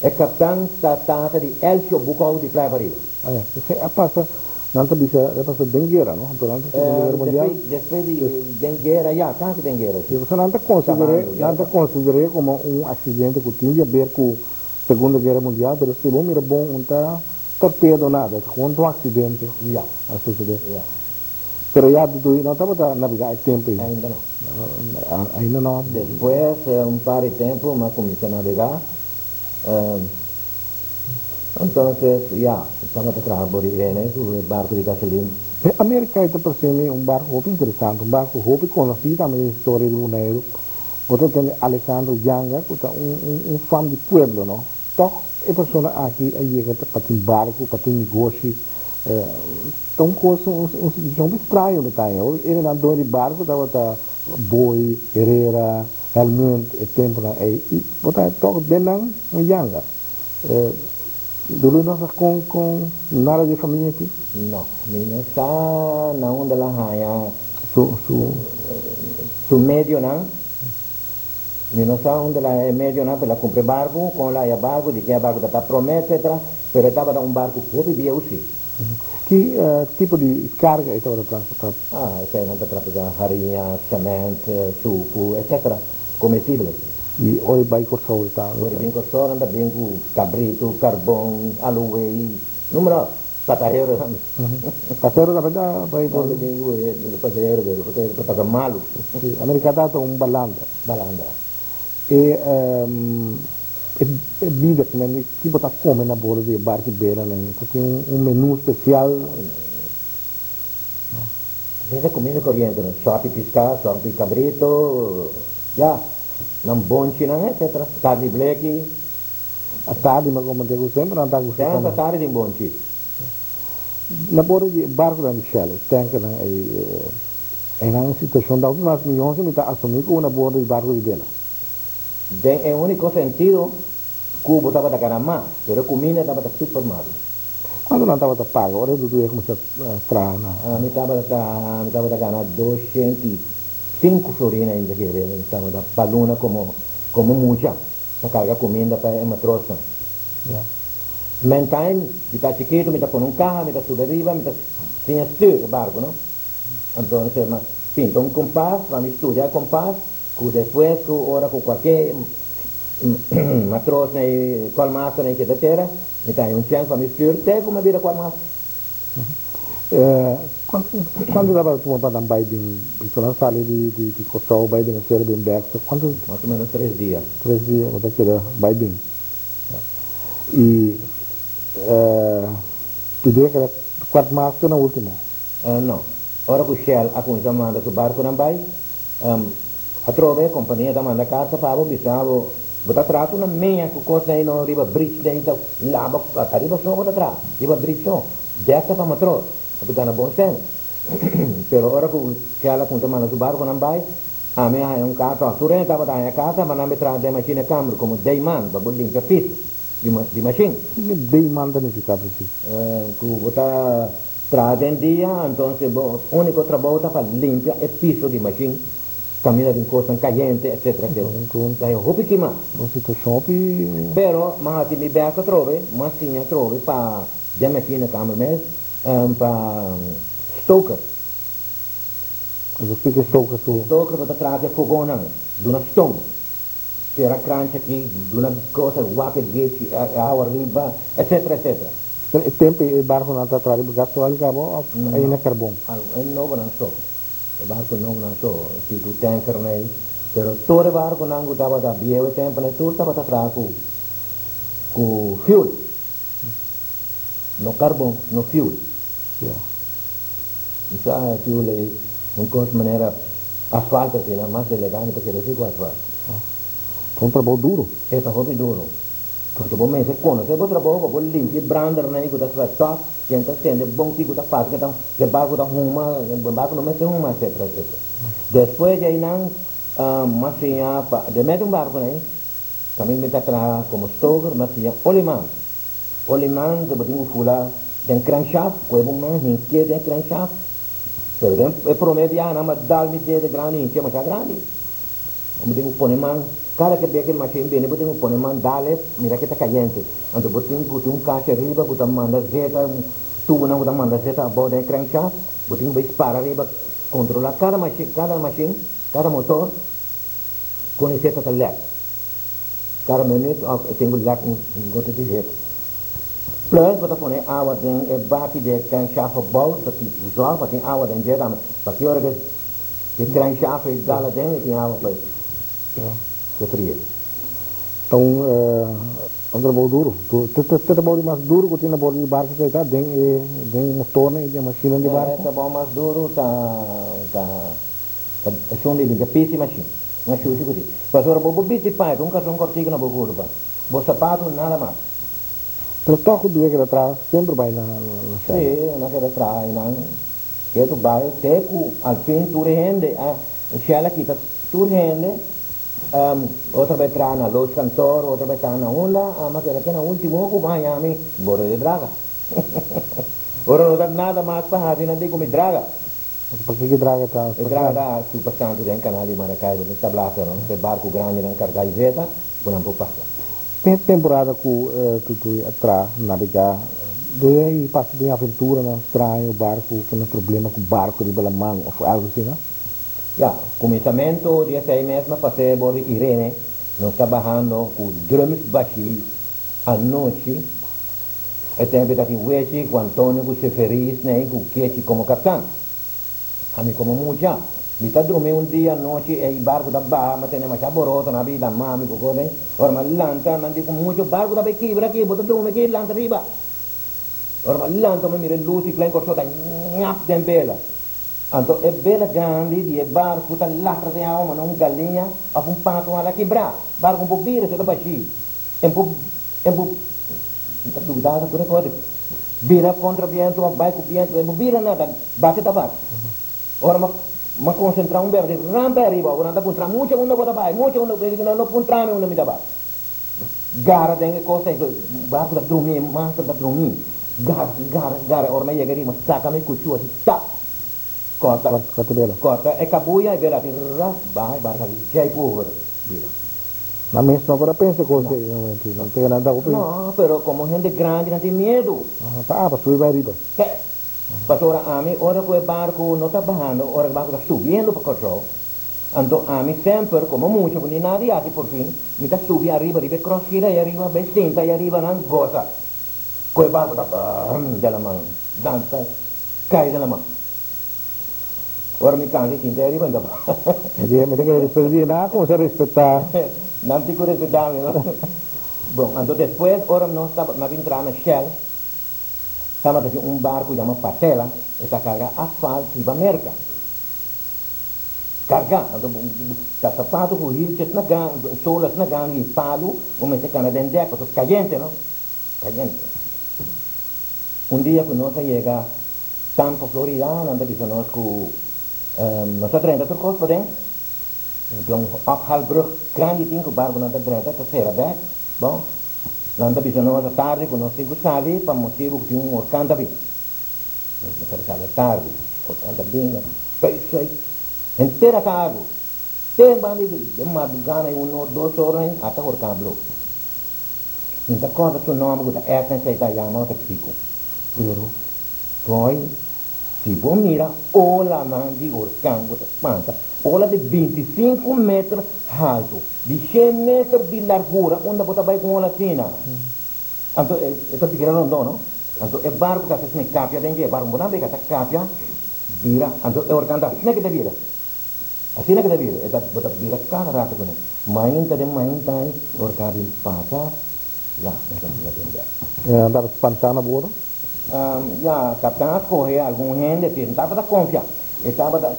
E kaptan ta tata di Elcio Bucau di Playa Pariba. Ah ya. Esei a pasa Nan ta bisa e pasa den guera, no? Durante Segunda Guera Mundial. Despues di den guera, ya, casi den guera, si. Pasobra nan ta consider'é, nan ta consider'é como un accidente cu tin di haber cu Segunda Guera Mundial, pero si bo mira bon un ta torpedo nada, ta gewoon un accidente a sucede. Pero ya Duduy no tabata nabegá e tempo ei. Ainda no. Ainda no. Despues un par di tempo mi a cuminsa nabegá. Entonces, ya, tabata traha bo di Irene ku e barku di gasolin. E America ei ta parse mi un barku hopi interesante, un barku hopi konosí tambe den historia di Boneiru. Bo ta tende Alejandro Janga ku ta un un un fam di pueblo, no? Tòg e persona aki a yega ta pa tin barku, pa tin negoshi. Ta un kos, un un situashon hopi straño mi ta haña. Hopi hendenan doño di barku tabata Boy, Herrera, Helmund e tempunan ei i bo ta tòg den nan un yanga. Dulu no sa kon kon nada di e famia aki? No, mi no sa na unda el a haña Su su. Su medionan. Mi no sa unda el a haña e medionan pa el a kumpra e barku, kon el a haña barku, di ken e barku ta promé, etcetera. Pero e tabata un barku hopi bieu si. Ki tipo di karga e tabata transportá? Ah, eseinan ta transportá hariña, sement, suku, etcetera. Comestible. I ora e bai Kòrsou e ta. Ora e bin Kòrsou nan ta bin ku kabritu, karbon, aluwei, numero pasahero tambe. Pasahero tambe ta bai por. Nan ta bin ku e pasahero pero pasahero ta pasa malu. Si, Amerika ta ta un balandra. Balandra. E e bida ku men ki bo ta kome na bordo di e barki belanan ta tin un menu spesial? Mester kuminda koriente no, sòpi piská, sòpi kabrito, ya, nan bonchinan etcetera, tardi bleki. A tardi mi a komprende ku semper nan ta gusta kome. Semper tardi tin bonchi. Na bordo di e barkunan di Shell, e tankernan ei, einan situashon ta hopi mas mihó si mi ta asumí ku na bordo di barku di bela. Den e úniko sentido. Ku bo tabata gana mas, pero e kuminda tabata super malu. Kuantu nan tabata paga ora Dudu a kuminsá traha na? Mi tabata mi tabata gana 205 florin ainda kere mi tabata pa luna komo komo mucha ta karga kuminda pa e matrosnan. Meantime mi ta chikitu mi ta pone un kaha mi ta subi ariba mi ta siña stuur e barku no. Entonces mi a pinta un kompas pa mi studia e kompas. Ku despues ku ora ku kualke matrosnan i kwalmasternan i etcetera, mi ta haña un chèns pa mi stür te ku mi a bira kwalmaster. Kuantu tabata tuma pa nan bai bin, so nan sali di Kòrsou bai Venezuela bin bèk, kuantu? Mas o ménos tres dia. Tres dia bo ta keda bai bin. I idea keda kwalmaster na último? No. Ora ku Shell a kuminsá manda su barkunan bai, Atrobe e kompania ta manda karta pa bo bisa bo bo ta traha tur na mea ku kos ei no riba bridge ei ta laba ta riba so bo ta traha riba bridge so dek ta pa matros pa tu gana bon sèn pero ora ku Shell a kunsa manda su barkonan bai ami a haña un karta tur hende tabata haña karta pa nan be traha den machine kamber komo dayman pa bo limpia piso di mashin. Kiko dayman ta nifiká presis? Ku bo ta Traha den dia, entonces bo unico trabou ta pa limpia e piso di mashin, caminda den cosnan cayente, etcetera, etcetera. Ta e hopi kima. Un situacion hopi. Pero m'a haci mi best atrobe, m'a siña atrobe pa den machine kamer mes, pa stoker. Entonces kico stoker su? Stoker bo ta traha cu e fogonnan, duna stoom, Tera kranchi aki, duna cosa, wak e gechi, e awa riba, etcetera, etcetera. Pero e tempo ei e barconan ta traha riba gasoil caba of ainda carbon? E nobonan so, e barco nobonan so, tipo tankernan ei. Pero tur e barconan cu tabata bieu e temponan ei tur tabata traha cu cu fuel, no carbon, no fuel. Sa e fuel ei un cos manera asfalto asina, mas delegado mi ta kere si cu asfalto. Ta un trabou duro. E ta hopi duro. Pasobra bo mester conoce bo trabou pa bo limpia e brandernan ei cu ta swertop, ken ta sende bon kico ta pasa, ken ta e barco ta huma, e barco no mester huma, etcetera, etcetera. Despues di einan m'a siña pa den mete un barco ei, tambe mi ta traha como stoker, m'a siña oliman. Oliman ta bo tin ku fula den crankshaft, ku e bo man hinke den crankshaft. Pero den e prome biaha nan a dal mi dede grandi hinche masha grandi. Bo tin ku pone man, kada ke bia ke mashin bini bo tin ku pone man dale mira ke ta kayente. Anto bo tin ku tin un kasha riba ku ta manda zeta, un tubunan ku ta manda zeta abou den e crankshaft. Bo tin ku bai spara riba, kontrola kada mashin, kada mashin, kada motor kon e zeta ta lek. Kada minuut of e tin ku lek un gota di zeta. Plus bo ta pone awa den e baki di e crankshaft abou, ta tin zorg pa tin awa den dje tambe. Pa ki ora ke e crankshaft ei dal aden e tin awa pa e frie. Ta un trabou duro. Te trabou di mas duro ku tin na bordo di barko esei ta den e den e motornan i den e mashinnan di barko? E trabou mas duro ta ta esun di limpia pis i mashin. Mas shushi ku si. Pasobra bo por bisti paña ku un karson kòrtiku na bo kurpa, bo sapatu nada mas. Pero tòg ku due keda traha semper bai na shèl. Sí, nan keda traha i nan ketu bai te ku al fin tur e hende a shèl a kita tur hende, otro bai traha na loods kantor, otro bai traha na unda, ama keda te na último ku bo haña mi boro di draga. Ora no ta nada mas pa hasi nan di ku mi draga. Pakiko e draga ta E draga ta chupa santu den kanal di Maracaibo, den Tablaza, no? P'e barku grandinan kargá i zeta ku nan por pasa. Den e temporada ku Tutuy a tra nabegá, dor i pasa den aventuranan straño, barku ku na problema ku barku riba laman òf algu asina? Ya, kuminsamentu di esei mes na pas'é bor di Irene, nos ta bahando ku drums bashí anochi. E tempu ta tin Wechi ku Antonio ku Seferis nei ku Kechi komo kaptan. Ami komo mucha, mi ta drumi un dia anochi ei barku ta baha, mi a tene masha boroto na bida mami ku kos ei. Ora mi a lanta nan di ku mucho barku ta bai kibra aki, bo ta drumi aki, lanta riba. Ora mi a lanta mi mira e lus di Klein Kòrsou ta ñap den bela. Anto e bela grandi di e barku ta lastra den awa manera un galiña òf un pato hala kibrá. Barku un por bira, esei ta bashí. En por En bo ta duda ta tur e kos bira kontra bientu òf bai ku bientu, en bo bira nada, bati ta bati. Ora mi a konsentrá un bèrdè, rampa ariba, ora nan ta puntra, mucha unda bo ta bai, mucha unda, mi di nan no puntra mi unda mi ta bai. Gara den e kos ei, barku ta drumi, e master ta drumi. Gara, gara, gara, ora mi a yega riba, saka mi kuchu asi, tap! Kòrta. Kòrta e bela. Kòrta e kabuya, e bela asi, rrrra, baha e barku asi, djei ku over bira. Nan mes no por a pensa e kos ei e momento ei, nan ta nan ta hopi. No, pero komo hende grandi nan tin miedu. Ta apa subi bai riba. Te. Pasobra ami ora ku e barku no ta bahando, ora ku e barku ta subiendo pa Kòrsou, Anto ami semper, komo mucha ku ni nada hasi porfin, mi ta subi ariba riba e kròskira ei ariba, bai sinta ei ariba nan gosa ku e barku ta brrrm den laman, dansa kai den laman. Ora mi kansa i sinta ei ariba mi ta Mi ta kere despues di nan a kuminsá respetá. Nan tin ku respetá mi, no? Bon, anto despues ora nos tabata, mi a bin traha na Shell, tabata tin un barku yama Patela, e ta karga asfalt riba Merka. Kargá, anto bo ta sapato ku hiltjes na gan, solas na gan di palu, bo mester kana den dèk pasobra kayente no, kayente. Un dia ku nos a yega Tampa, Florida, nan ta bisa nos ku nos a drenta tur kos paden, den un ophaalbrug grandi tin ku barkunan ta drenta, ta sera bèk, bon, nan ta bisa nos atardi ku nos tin ku sali pa motibu ku tin un orkan ta bin. Nos mester a sali atardi, orkan ta bini, p'esei henter atardi, te banda di mardugá na un or, dos or ei, ata orkan blo. Mi ta kòrda su nòmber ku ta Edna esei ta yama ota kiko. Pero, Roy, si bo mira olanan di orkan bo ta spanta, ola di 25 meter haltu, di shen meter di largura, unda bo ta bai ku un ola asina? Anto e ta bira rondó, no? Anto e barku ta hasi asina, e kapia den dje, e barku bo ta kapia, bira, anto e orkan ta asina ke ta bira, asina ke ta bira, e ta bo ta bira kada rato kuné. Mainta den mainta ei, e orkan a bin pasa, ya, nos a bira den dje. E nan tabata spantá na bordo? Ya, kaptan a skohe algun hende, si e no tabata konfia, e tabata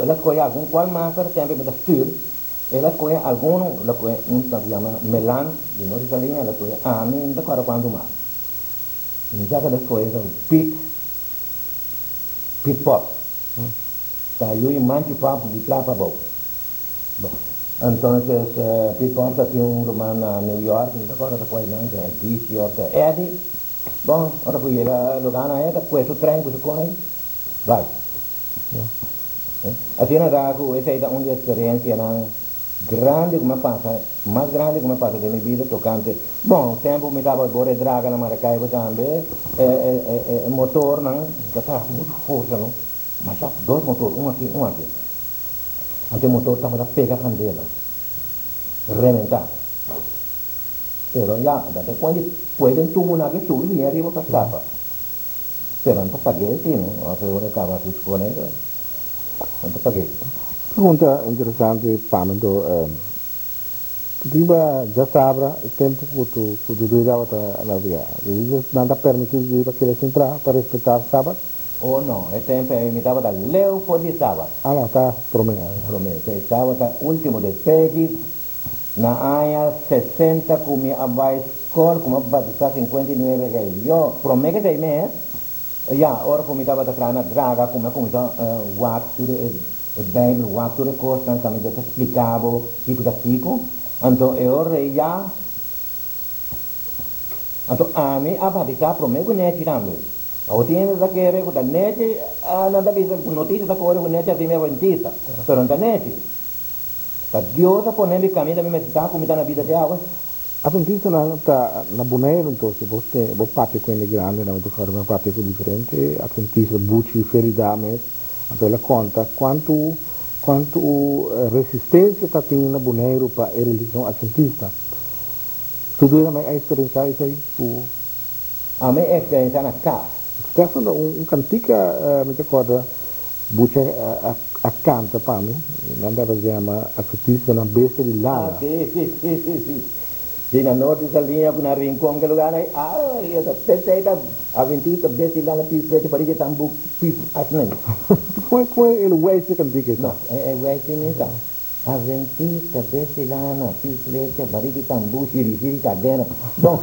el a skohe algun kual master semper mi ta stür. El a skohe algun, el a skohe un ta ku yama Melan di Norte Saliña, el a skohe ami, mi ta kòrda kuantu mas. Mi sa ku el a skohe ta Piet, Piet Pop, ta yu i Manchi Pop di Playa Pabou. Bon, entonces Piet Pop ta tin un ruman na New York, mi ta kòrda ta kua e nan, ta Edisi òf ta Eddie. Bon, ora ku yega lugá nan e ta kue su tren ku su kon ei, bai. Asina ta ku esei ta un di eksperensianan grandi ku mi a pasa, mas grandi ku mi a pasa den mi bida tokante, bon, tempu mi tabata bor e draga na Maracaibo tambe, e motornan ta traha ku muchu forsa no, masha dos motor, un aki, un aki. Anto e motor tabata pega kandela, rementá. Pero ya, ta kuandu e den tubunan aki subi bien riba pa skapa. Pero nan ta pag'é si no, of e ora caba su school ei nan ta pag'é. Pregunta interesante pa mi anto, riba djasabra e tempo cu tu cu Duduy tabata navega, nan ta permiti Duduy pa keda sin traha pa respeta sabat? Oh no, e tempo ei mi tabata leu for di sabat. Ah no, ta prome. Prome, si tabata ultimo despegi Na aña 60 ku mi a bai skol ku mi a batisá 59 ei yo promé ke esei mes ya ora ku mi tabata traha na draga ku mi a kuminsá wak tur e beibel wak tur e kosnan kaminda ta splika bo kiko ta kiko anto e ora ei ya anto ami a batisá promé ku Nechi tambe awor tin hende ta kere ku ta Nechi nan ta bisa ku notisia ta kore ku Nechi a hasi mi adventista pero no ta Nechi. Ta Dios a pone mi caminda mi mester ta cu mi ta na bida te awe. Adventistanan ta na Boneiru entonces bo te bo papia cu hende grandi nan mi ta acorda mi a papia cu diferente adventista Buchi Ferida mes anto el a conta cuantu cuantu resistencia ta tin na Boneiru pa e religion adventista tu duna mi a experiencia esey cu. Ami a experiencia na cas. Stefan un cantica mi ta acorda Bucha a canta pa mi, nan tabata yama Adventista nan bestia di lana. Ah, si, si, si, si, si. Si, na norte Saliña cu na Rincon ke lugar ai, ah, Maria, ta pesey ta Adventista bestia di lana pis flecha parica tambu pis asnan. Con con el wijs e cantica esa? No, e wijs si mi sa. Adventista bestia di lana pis flecha barica tambu shiri shiri cadena. Bon.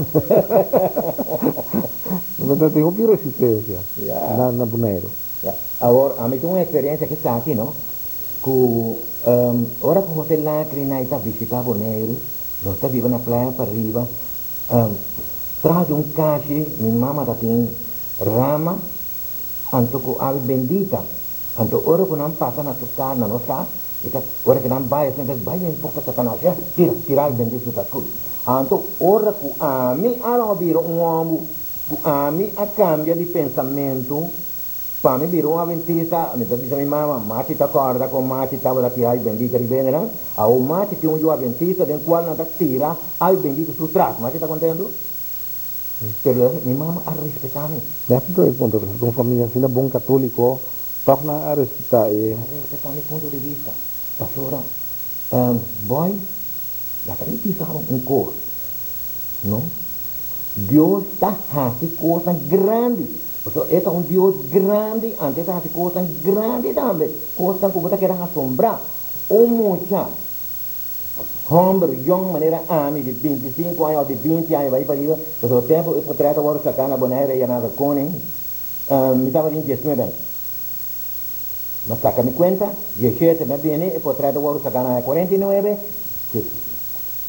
Bo ta tin hopi resistencia na Boneiru. Ya. Awor, ami tin un eksperensia ku esaki, no? Ku ora ku José Lacri nai ta bishitá Boneiru, Nos ta biba na Playa Pariba, tras di un kashi mi mama ta tin rama anto ku awe bendita. Anto ora ku nan pasa na su kas, na nos kas, e ta ora ku nan bai asina ta bai den porta Satanas ya tira tira awe bendita su tas kul. Anto ora ku ami a lo bira un hòmber ku ami a kambia di pensamentu Pa mi bira un adventista, mi ta bisa mi mama, Machi ta kòrda kon Machi tabata tira ai bendita riba hendenan? Awor Machi tin un yu adventista den kual nan ta tira ai bendita su tras. Machi ta kontentu? Pero mi mama a respetá mi. Nèt ta e punto, pasobra ta un famia asina bon katóliko, tòg nan a respetá e. A respetá mi punto di bista. Pasobra, boy, laga mi bisa bo un kos, no? Dios ta hasi kosnan grandi. Pasobra e ta un Dios grandi, anto e ta hasi kosnan grandi tambe, kosnan ku bo ta keda asombrá. Un mucha hòmber yòn manera ami di bintisinku aña òf di binti aña bai pariba, pasobra tempu e potrèt a wòrdu saká na Bonaire i a nasa koning, mi tabatin diesnuebe aña. Mi a saka mi kuenta, dieshete mi a bini, e potrèt a wòrdu saká na aña kuarenta i nuebe,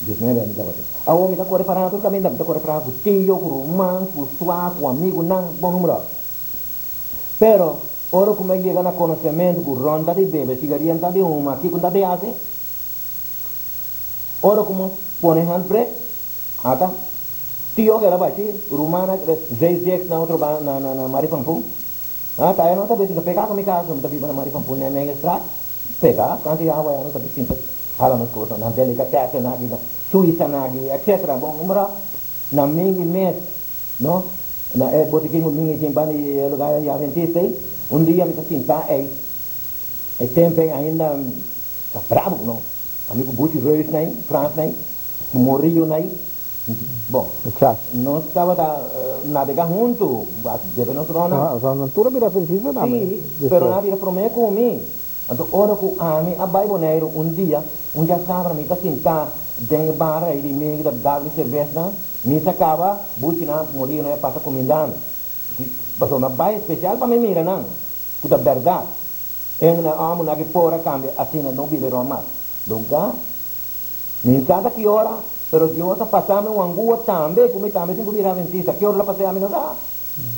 19 mi tabata. Awor mi ta kore pará tur kaminda, mi ta kore pará ku tio, ku ruman, ku sua, ku amigunan, bon numero. Pero, ora ku mi a yega na konosementu ku ròn ta di bebe, sigaria ta di huma, kiko ta di hasi? Ora ku mi pone handbrek, ata, tio keda bashi, rumannan keda zeis deks na otro ban, na na na Maripampu. Ata, e no ta bisa, pega ku mi kas, mi ta biba na Maripampu, Nijmegenstraat. Pega kantu di awa ya no ta bisinta hala nos kosnan, nan delikatessen aki, nan Suisanan aki, etcetera. Bon, mira, na mingi mes, no, na e botikin ku mingi tin banda di e lugar di Adventista ei, un dia mi ta sinta ei, e tempu ei ainda ta brabo, no, ami ku Buchi Reus nei, Frans nei, ku Morillo nei, bon, nos tabata nabega huntu, debe nos rònnan. Nan tur a bira Adventista tambe. Sí, pero nan a bira promé ku mi. Anto ora ku ami a bai Boneiru un dia, un djasabra mi ta sintá den e bar ei di mi ta dal mi serbesnan, mi sa kaba buchinan murinan e pasa kumindá mi. Pasobra mi a bai spesial pa mi mira nan ku ta bèrdat. Hende nan òmber nan ki por a kambia asina no biba rònt mas. Lugá mi sa ta ki ora, pero Dios a pasa mi un angua tambe ku mi tambe tin ku bira adventista. Ki ora lo pas'é ami no sa.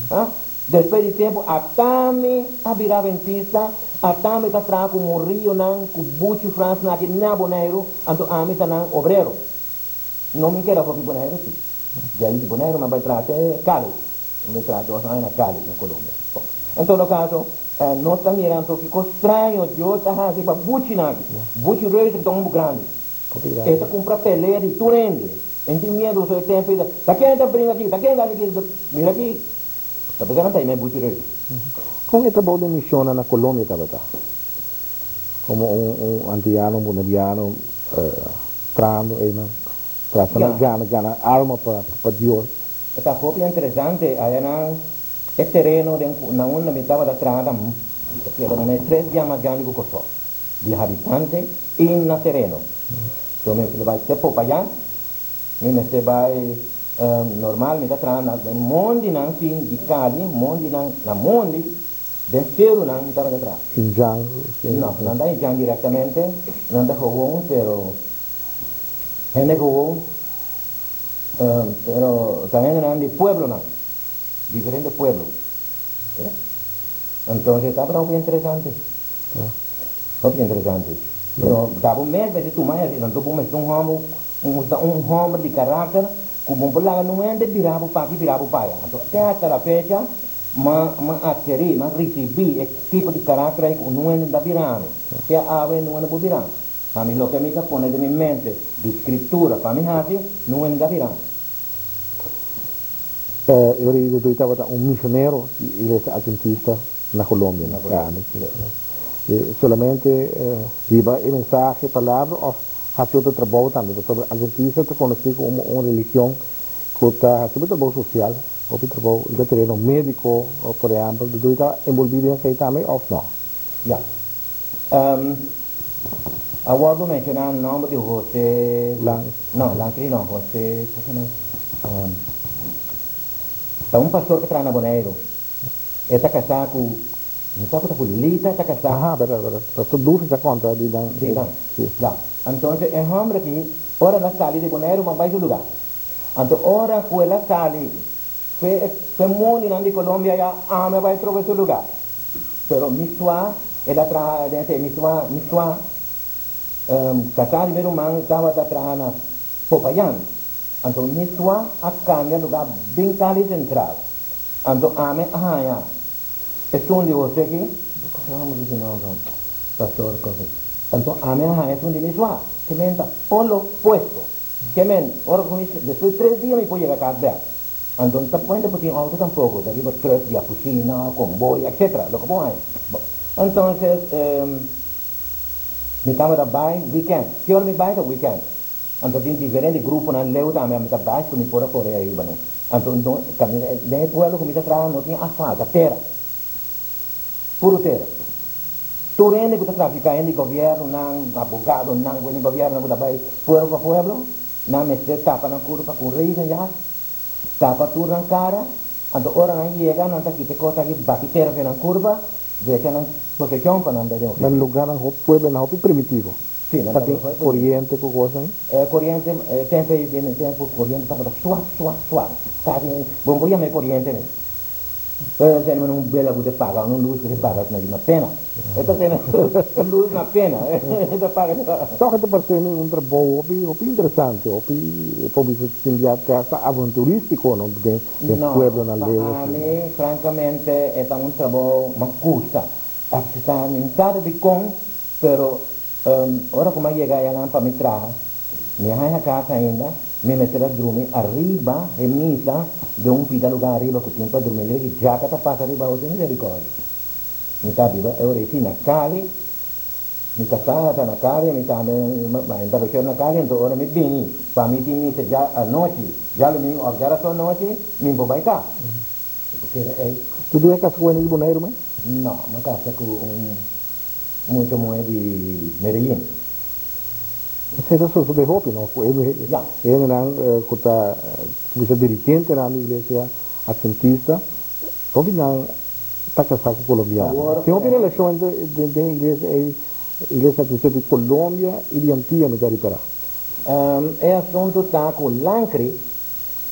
Ha? Despues di tempu atami a bira adventista, atami ta traha ku murionan, ku buchi Fransnan aki na Boneiru, anto ami ta nan obrero. No mi keda for di Boneiru si. Djai di Boneiru mi a bai traha te Cali. Mi bai traha dos aña na Cali, na Colombia. Bon, en todo kaso, nos ta mira anto kiko straño Dios ta hasi pa buchinan aki. Buchi Reuser ta un homber grandi. E ta kumpra pelea di tur hende. E tin miedu so e tempu ei ta, Ta ken ta bringa aki? Ta ken ta hasi aki? Mira aki, ta bisa nan ta him'é buchi rei. Kon e trabou den misionnan na Colombia tabata? Komo un un antiano, un boneriano trahando einan, trata na gana gana alma pa pa Dios. E ta hopi interesante, ayanan e tereno den ku na unda mi tabata traha ta keda manera tres bia mas grandi ku Kòrsou. Di habitante i na tereno. So mi mester bai te Popayán, mi mester bai normal mi ta traha na den mondinan si di Cali, mondinan na mondi den serunan mi tabata traha. Injan? No, nan ta injan directamente, nan ta gewoon pero hende gewoon pero ta hendenan di pueblonan, diferente pueblo. Entonces tabata hopi interesante. Hopi interesante. Pero ta bo mes mester tuma e asina. Anto bo mester un hòmber, un un hòmber di karakter ku bo por laga nun hende bira bo paki, bira bo paya. Anto te hasta la fecha m'a m'a atkerí, m'a risibí e tipo di karakter ei ku nun hende no ta bira mi. Te awe nun hende por bira mi. Ami loke mi ta pone den mi mente di Skritura pa mi hasi, nun hende ta bira mi. E ora ei Godoy tabata un misionero di Iglesia Adventista na Colombia, na Cali. Solamente hiba e mensahe, palabra of haci otro trabou tambe, pasobra Adventista ta conoci como un religion cu ta haci hopi trabou social, hopi trabou riba tereno medico, por ehempel. Godoy ta envolvi den esey tambe of no? Ya. A wordo menciona nomber di Jose. Lang. No, Lankri no, Jose, cosa no? Ta un pastor cu traha na Boneiru. E ta casá cu, mi sa cu ta cu Lita e ta casá. Aha, berdad, berdad. Pastor Dufi sa conta di nan. Di nan, Si. Ya. Entonces e homber aki. Ora el a sali di Boneiru m'a bai su lugá. Anto ora ku el a sali fe fe mondinan di Colombia ya ami a bai trobe su lugá. Pero mi sua el a traha den esei mi sua mi sua kasá di mi ruman tabata traha na Popayán. Anto mi sua a kambia lugá bin Cali Central. Anto ami a haña esun di José aki, kòrda mi su nòmber, pastor kòsa. Anto ami a haña esun di mi sua, ke men ta polo opuesto. Ke men, ora ku mi, despues di tres dia mi por yega kas bèk. Anto no ta kuenta ku tin outo tampoko, ta riba trùk di afusina, komboy, etcetera, loke bo haña. Bon, entonces mi tabata bai wikènt. Ki ora mi bai ta wikènt. Anto tin diferente gruponan leu tambe, ami ta bai ku mi por a kore ariba nan. Anto no kaminda den e pueblo ku mi ta traha no tin asfalt, ta tera. Puru tera. Tur hende ku ta trafiká, hende di gobièrnunan, abogadonan ku hende di gobièrnunan ku ta bai pueblo pa pueblo, nan mester tapa nan kurpa ku regenjas, tapa tur nan kara, anto ora nan yega nan ta kita e kos aki bati tera for nan kurpa, drecha nan poseshon pa nan bai den Na ofisina. lugarnan hopi pueblonan hopi primitivo. Sí, nan Ta tin tabata koriente ku kosnan? E koriente, e tempu ei den e tempu koriente tabata suak, suak, suak. Kasi bo no por yama e koriente mes. Pero nan tene un bela ku ta paga, un lus ku ta paga na na pena. E ta tene un lus na pena, e ta paga. Tòg e ta parse mi un trabou hopi hopi interesante, hopi por bisa tin bia te hasta aventurístiko no den den No, pueblonan pa leu asina. ami frankamente e ta un trabou mas gusta. Aksa mi sa ta dikon, pero Ora ku mi a yega ayanan pa mi traha, mi a haña kas ainda, mi mester a drumi ariba e misa den un pida lugá ariba ku tin pa drumi legi djaka ta pasa riba ose miserikòrdia. Mi ta biba e ora ei na Cali, mi kasá ta na Cali, mi tambe mi ta bashero na Cali, anto ora mi bini pa mi tin misa dja anochi, djalumingu òf djarason anochi, mi por bai kas. Mi por keda ei. Tu due kasa ku wende di Boneiru mes? No, mi a kasa ku un Mucha muhé di Medellín. Esei ta sosodé hopi, no? Ku e hendenan ku ta kuminsá dirigentenan di iglesia atventista, hopi nan ta kasá ku kolombiano. Tin hopi relashon entre den iglesia ei, iglesia atventista di Colombia i di Antia, mi ta ripará. E asuntu ta ku Lankri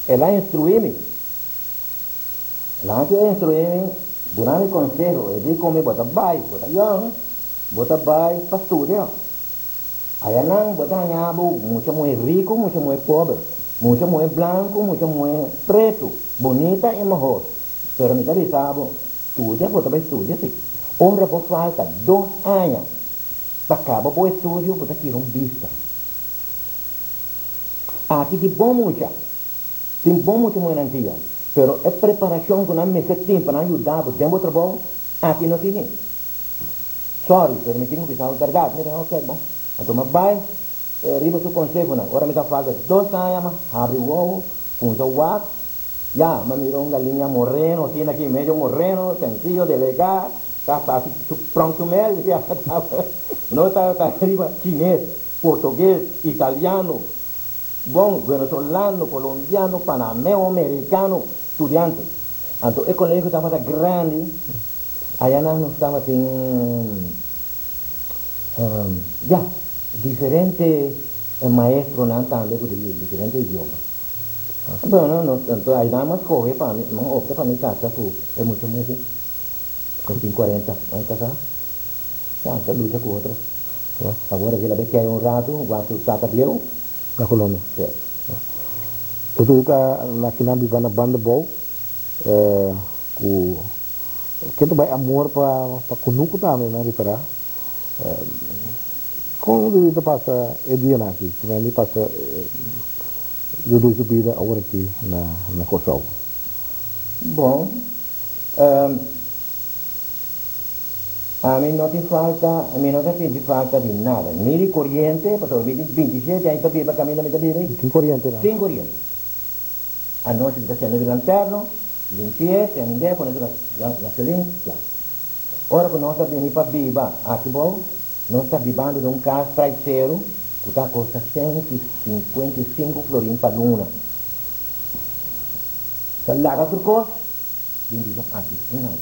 el a instruí mi. Laat e instruí mi, duna mi konseho, e di ku mi, Bo ta bai, bo ta yòn, bo ta bai pa studia. Ayanan bo ta haña bo mucha muhé riku, mucha muhé pober, mucha muhé blanku, mucha muhé pretu, bunita i mahos. Pero mi ta bisa bo, studia bo ta bai studia si. Ora bo falta dos aña pa kaba bo estudio, bo ta tira un bista. Aki di bon mucha. Tin bon mucha muhernan dia, pero e preparacion cu nan mester tin pa nan yuda bo den bo trabou, aki no tin. Sorry, pero mi tin cu bisa bo berdad. Mi ta ok, bon. Anto mi a bay riba su consehonan. Ora mi ta falta dos aña, mi a habri wowo, cuminsa wak. Ya, mi a mira un galiña moreno, asina aki, medio moreno, sencillo, delega, ta haci su pronk su mes. No ta riba chines, portugues, italiano. Bon, venezolano, colombiano, panameo, mericano, studiante. Anto e colegio tabata grandi, ayanan nos tabatin, ya, diferente maestronan tambe cu di diferente idioma. Bueno, nos, anto aynan mi a scoge pa mi, mi a opta pa mi casa cu e mucha muhe aki, cu tin cuarenta aña casa, ya, ta lucha cu otro. Awor aki el a bay kei un rato, wak su tata bieu. Na Colombia. Sí. E tur ta na kinan biba na banda bou ku ke ta bai amor pa pa kunuku tambe nan ripará. Kon Dudu ta pasa e dianan aki? Kimen di pasa Dudu su bida awor aki na na Kòrsou? Bon, Ami no tin falta, mi no ta sinti falta di nada, ni di coriente, pasobra mi tin 27 aña ta biba caminda mi ta biba ei. Tin coriente nan? Tin coriente. Anochi mi ta sende mi lanterno, limpi'é, send'é, pone su gasolin, kla. Ora cu nos a bini pa biba aki bou, nos ta bibando den un cas traiceru cu ta costa 155 florin pa luna. Ta laga tur cos. Bin biba aki sin nada.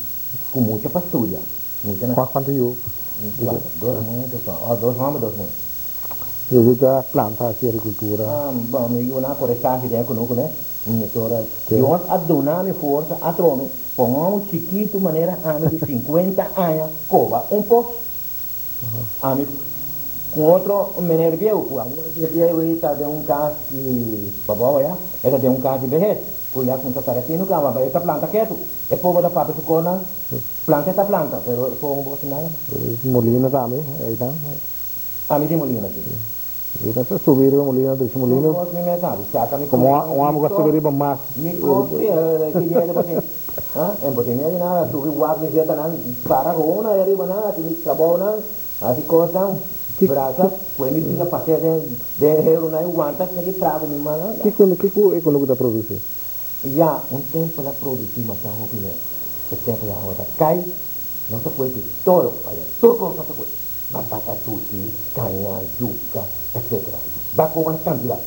Ku mucha pa studia. Mucha na. Kuantu yu? Kuater. Dos muhe, dos hòmber. Oh, dos hòmber, dos muhe. Bo ta planta hasi agrikultura? Bon, mi yu nan a kore sashi den e kunuku ne. Mi tora, Dios a duna mi forsa atrobe pa un hòmber chikitu manera ami di sinkuenta aña koba un pos. Ami ku otro meneer bieu ku awor aki e bieu ei ta den un kas di pabou aya, e ta den un kas di behes ku ya kumsa taratinu kaba, e ta planta ketu. E pobo ta papia su kosnan, planta e ta planta, pero e pobo no por hasi nada. Molina tambe einan. Ami di molina si. E ta subi riba molina, drechi molina. Tur kos mi mes sabi, saka mi Como un amo ku a subi riba mas. Mi kos si, ki miedu bo tin? Ha? En bo tin miedu di nada, subi wak mi zetanan, para ku una ahí ariba nan, hasi mi trabounan, hasi kosnan, brasa, kue mi bida pas'é den den herunan i wanta esaki trago mi mannan. Kiko kiko e kunuku ta produsi? Ya, un tempu el a produsi masha hopi mes. E tempu ya awa ta kai, nos ta kue di toro, pasobra tur kos nos ta kue. Batata dushi, caña, yuca, etc. Bacoba na cantidad.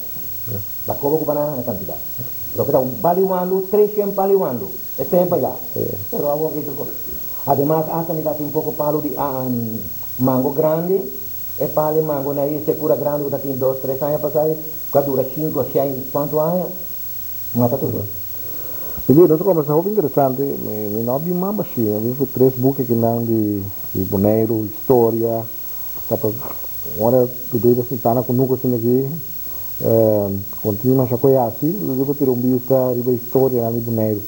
Bacoba cu banana na cantidad. Loke ta un baliwando, treshen baliwando. E tempo ya. Pero awor ki tur cos. Ademas hasta mi ta tin poco palo di mango grandi. E palo di mango na e secura grandi cu ta tin dos, tres aña pasa ei, cu a dura cinco, seis, cuanto aña. Mata tur cos. Oye, nos a combersa hopi interesante. Mi no a bin mas bashi, mi a bin cu tres buki akinan di Boneiru, historia, ta pa ora Dudu ta sinta na kunuku asina aki, con tin masha koe hasi, Dudu por tira un bista riba historianan di Boneiru.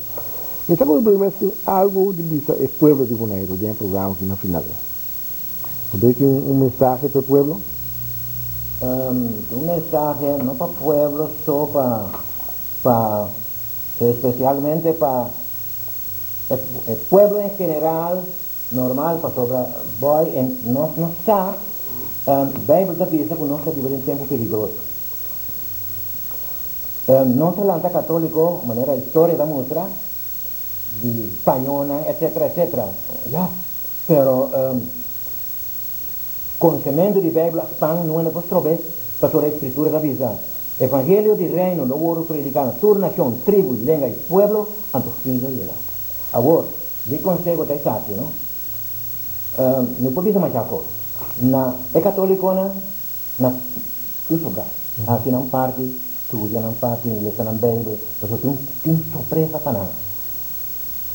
Mi sa ku Dudu mes tin algu di bisa e pueblo di Boneiru den e programa aki na final. Dudu tin un mensahe pa e pueblo? Un mensahe no pa pueblo so pa pa especialmente pa e pueblo en general normal pasobra boy en nos no sa Bijbel ta bisa cu nos ta biba den tempo peligroso. Nos a lanta catolico manera historia ta mustra di spañolnan etcetera etcetera ya pero conocemento di Bijbel a span no por strobe pasobra e escritura ta bisa Evangelio di Reino lo wòrdu prediká na tur nashon, tribu, lenga i pueblo, anto fin lo yega. Awor, mi konseho ta esaki, no? Mi por bisa masha kos. Na e katólikonan, na tur su gat, hasi nan parti, studia nan parti, lesa nan Beibel, pasobra tin tin sorpresa pa nan.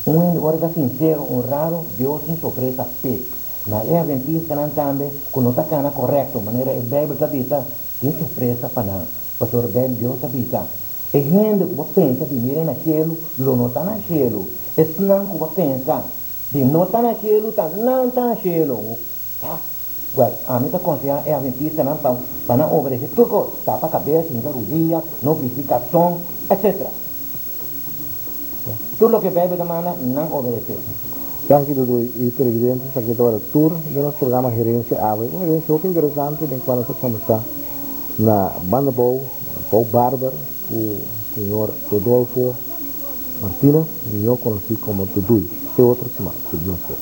Un hende ora ta sinsero, honrado, Dios tin sorpresa p'e. Na e adventistanan tambe ku no ta kana korekto manera e Beibel ta bisa, Tin sorpresa pa nan, pasobra Bijbel Dios ta bisa, E hende ku bo pensa di mira na shelu lo no ta na shelu, esnan ku bo pensa di no ta na shelu ta nan ta na shelu. Ta. Wèl, ami ta konsehá e adventistanan pa pa nan obedesé tur kos, tapa kabes, hinka rudia, no bisti karson, etsetera. Tur loke Bijbel ta manda, nan obedesé. Danki Dudu i televidente, esaki tabata tur den nos programa Herencia Awe, un herencia hopi interesante den cual nos a combersa na Banda Bou, na Bou Barber, cu señor Rodolfo Martinez, mihor conoci como Duduy. Te otro siman, si Dios kier.